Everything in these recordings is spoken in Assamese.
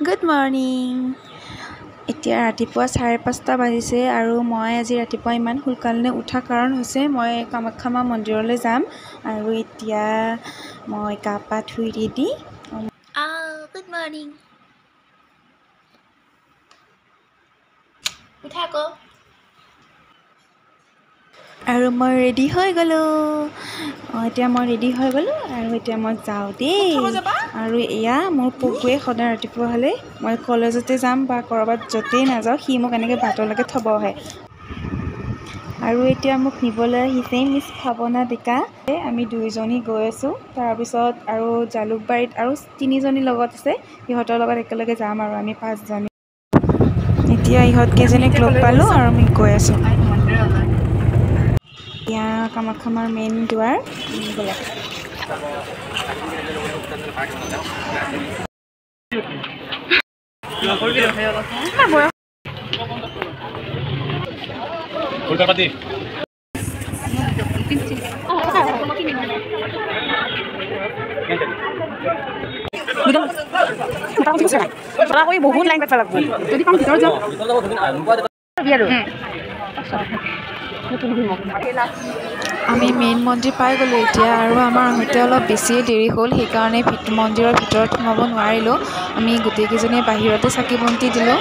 Good morning. এতিয়া ৰাতিপুৱা 5:30 বাজিছে আৰু মই আজি ৰাতিপুৱা ইমান সোনকালে উঠা কাৰণ হৈছে মই কামাখ্যা মা মন্দিৰলৈ যাম আৰু এতিয়া মই গা পা ধুই ৰেডি। Good morning. উঠা আকৌ। আৰু মই ৰেডি হৈ গ'লোঁ। এতিয়া মই ৰেডি হৈ গ'লোঁ আৰু এতিয়া মই যাওঁ দেই। আৰু এয়া মোৰ পকুৱে সদায় ৰাতিপুৱা হ'লে মই কলেজতে যাম বা ক'ৰবাত য'তেই নাযাওঁ সি মোক এনেকৈ বাটলৈকে থ'ব আহে। আৰু এতিয়া মোক নিবলৈ আহিছে মিছ ভাৱনা ডেকা। আমি দুয়োজনী গৈ আছোঁ। তাৰপিছত আৰু জালুকবাৰীত আৰু তিনিজনী লগত আছে, সিহঁতৰ লগত একেলগে যাম আৰু আমি 5জনী। এতিয়া ইহঁত কেইজনীক লগ পালোঁ আৰু আমি গৈ আছোঁ। এয়া কামাখ্যা মাৰ মেইন দুৱাৰ। ব'লা। বহুত লাইন পাতিব লাগিব যদি পাম ভিতৰত যাওঁ। আমি মেইন মন্দিৰ পাই গ'লোঁ এতিয়া। আৰু আমাৰ আহোঁতে অলপ বেছিয়ে দেৰি হ'ল, সেইকাৰণে মন্দিৰৰ ভিতৰত সোমাব নোৱাৰিলোঁ। আমি গোটেইকেইজনীয়ে বাহিৰতে চাকি বন্তি দিলোঁ।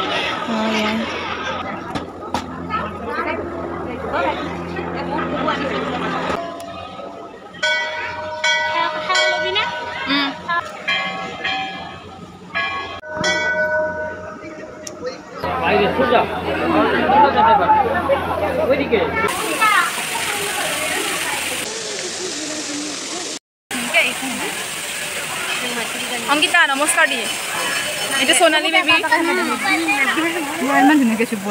অংকিতা নমস্কাৰ দিয়ে। এইটো সোণালী বেবী। ইমান ধুনীয়াকৈ চুপ।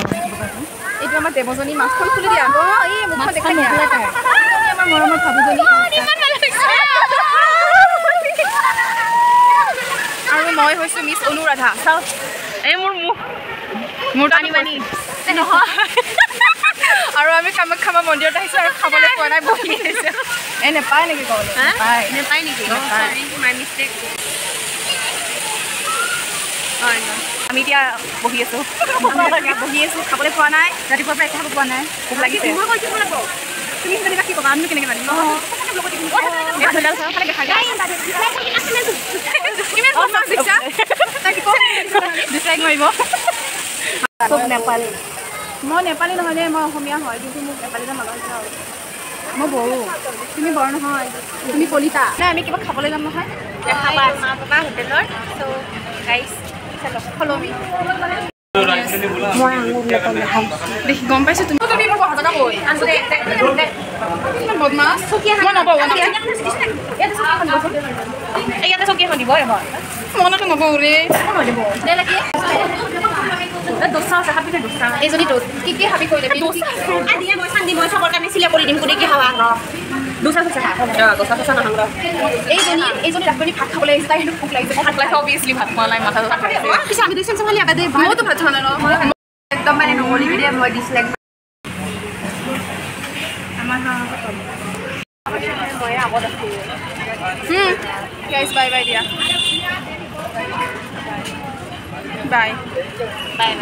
এইটো আমাৰ দেৱজনী। মাছখন খুলি দিয়া। এই মুখখন দেখাই দিয়া। আমাৰ মৰমৰ ভাবুজনী। আৰু মই হৈছোঁ মিছ অনুৰাধা। চাওঁ এই মোৰ মুখ মোৰ টানি মানি নহয়। আৰু আমি কামাখ্যা মা মন্দিৰত আহিছোঁ আৰু খাবলৈ পোৱা নাই, বহি আহিছোঁ। এই নেপায় নেকি ক'বলৈ? নেপায় নেকি? মাই মিষ্টেক। আমি এতিয়া বহি আছোঁ, খাবলৈ পোৱা নাই। ৰাতিপুৱাৰ পৰা একো খাব পোৱা নাই, ভোক লাগিছে। তুমি জানিবা কি ক'বা, আমিনো কেনেকৈ জানিম? মাৰিব। নেপালী। মই নেপালী নহয় দেই, মই অসমীয়া হয়, কিন্তু মোক নেপালী যেন লগা হৈছে আৰু। মই বড়ো। তুমি বড়ো নহয়, তুমি কলিতা। নাই, আমি কিবা খাবলৈ যাম নহয়। মা বাবা হোটেলৰ। চ' গাইছ ফ'ল' মি। দেখি গম পাইছোঁ তুমি তুমি মোৰ বহা জেগা বৈ ইমান বদমাছ। মই নবহোঁ, ইয়াতে চকী এখন দিব। মনতো নবহোঁ ৰে। এইজনী কি কি হাবি কৰিলে? এইজনী ৰাখনি ভাত খাবলৈ আহিছে, তাই ভোক লাগিছে। ভাত লাগিছে অভিয়াছলি, ভাত খোৱা নাই, মাথা মইতো ভাত খোৱা নাই ন। একদম মানে নকৰিবি দে, মই ডিছলাইক। বাই বাই দিয়া। Bye bye.